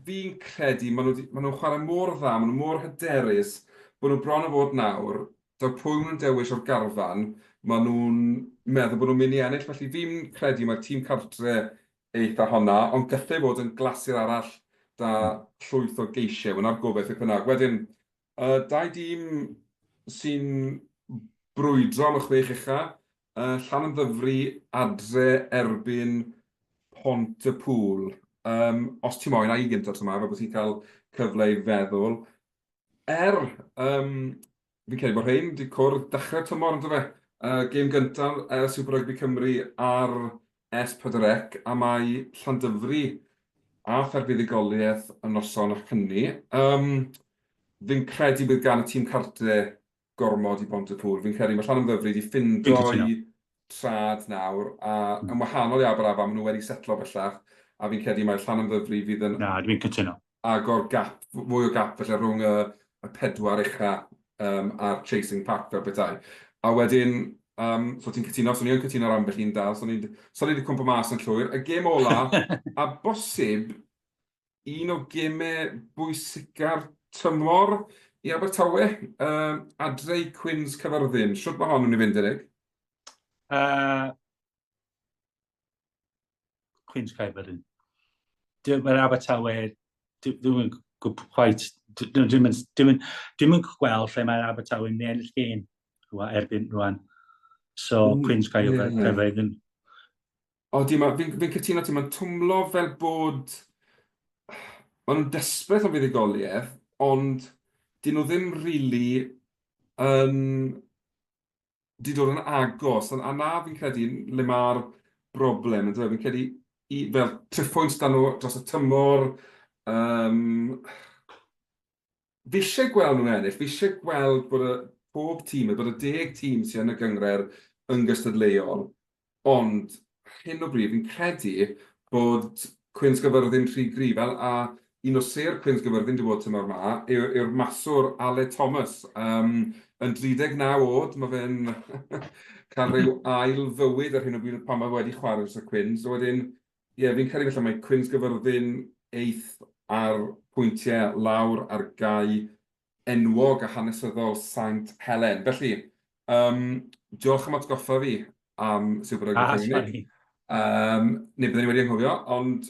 Fi'n credu, maen nhw 'di, maen nhw'n chwarae mor dda, maen nhw mor hyderus, bod nhw bron a fod nawr, taw pwy maen nhw'n dewis o'r garfan, maen nhw'n meddwl bod nhw'n mynd i ennill. Felly fi'n credu mai'r tîm cartre eitha honna, ond gallai fod yn glasur arall 'da llwyth o geisiau. Wel, 'na'r gobaith beth bynnag. Wedyn, y dau dîm sy'n brwydro am y chwech ucha, yy Llanymddyfri adre erbyn Pont-y-pŵl. Yym, os ti moyn, a i gynta tro 'ma, fel bod ti'n cael cyfle i feddwl. Er, yym, fi'n credu bod rhein 'di cwrdd dechrau'r tymor, on'd do fe? Yy, gêm gyntaf yy Super Rugby Cymru ar S4C, a mae Llandyfri ath ar fuddugoliaeth y noson hynny. Yym, fi'n credu bydd gan y tîm cartre gormod i Bontypŵl. Fi'n credu mae Llanymddyfri 'di ffindo'i trad nawr, a yn wahanol i Aberafan, maen nhw wedi setlo bellach, a fi'n credu mai Llanymddyfri fydd yn... Na, dwi'n cytuno. ...agor gap, fwy o gap falle rhwng y y pedwar ucha yym a'r chasing pack fel petai. A wedyn, yym, so ti'n cytuno, so ni yn cytuno ar ambell un dal, so ni so ni 'di cwmpo mas yn llwyr. Y gêm ola, a bosib un o gemau bwysica'r tymor i Abertawe, uh, adre i Cwins Cyfyrddin. Shwt mae hon yn mynd i fynd, Enig? Cwins Caerfyrddin. Mae'r Abertawe, dwi'n quite, dwi'n dwi dwi gweld lle mae'r Abertawe yn ennill gêm erbyn rwan. So, Cwins Caerfyrddin. Odi, ma', fi'n fi'n cytuno ti, mae'n twmlo fel bod... Maen nhw'n desperate am fuddugoliaeth, ond 'dyn nhw ddim rili yn... 'di dod yn agos, a 'na fi'n credu le ma'r broblem, yndyfe? Fi'n credu i... fel triphwynt 'da nhw dros y tymor, yym... Fi isie gweld nhw'n ennill, fi isie gweld bod y pob tîm, bod y deg tîm sy yn y gynghrair yn gystadleuol, ond hyn o bryd fi'n credu bod Cwins Gaerfyrddin rhy gryf, a a un o sêr Cwins Gaerfyrddin 'di bod tymor 'ma yw yw'r maswr Aled Thomas, yym yn 39 oed, ma' fe'n cael rhyw ail fywyd ar hyn o bryd pan ma' fe wedi chwarae dros y Cwins, a wedyn Ie, fi'n credu falle mai Cwins Gaerfyrddin eith â'r pwyntiau lawr ar gae enwog a hanesyddol Saint Helen. Felly, yym, diolch am atgoffa fi am Super Rugby Ah, Cymru. sori. Yym, neu bydden ni wedi anghofio, ond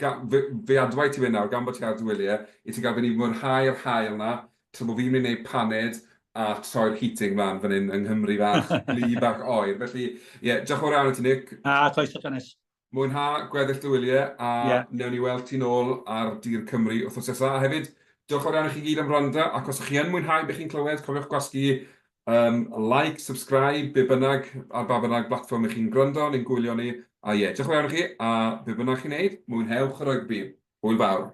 ga- fe fe adwaith ti fe nawr, gan bod ti ar dy wyliau, i ti gael fynd i mwynhau'r haul 'na, tra bod fi'n mynd i wneud paned a troi'r heating mlaen fan hyn yng Nghymru fach, gwlyb ac oer. Felly, ie, diolch yn fawr iawn i ti, Nick. Ah, croeso cynnes. Mwynha gweddill dy wyliau a Ie. wnewn ni weld ti nôl ar dir Cymru wythnos nesa. A hefyd, diolch yn fawr iawn i chi gyd am wrando, ac os ych chi yn mwynhau be chi'n clywed, cofiwch gwasgu um, like, subscribe, be bynnag, ar ba bynnag blatfform ych chi'n gwrando neu'n gwylio ni. A ie, diolch yn fawr iawn i chi, a be bynnag chi'n neud, mwynhewch y rygbi. Hwyl fawr.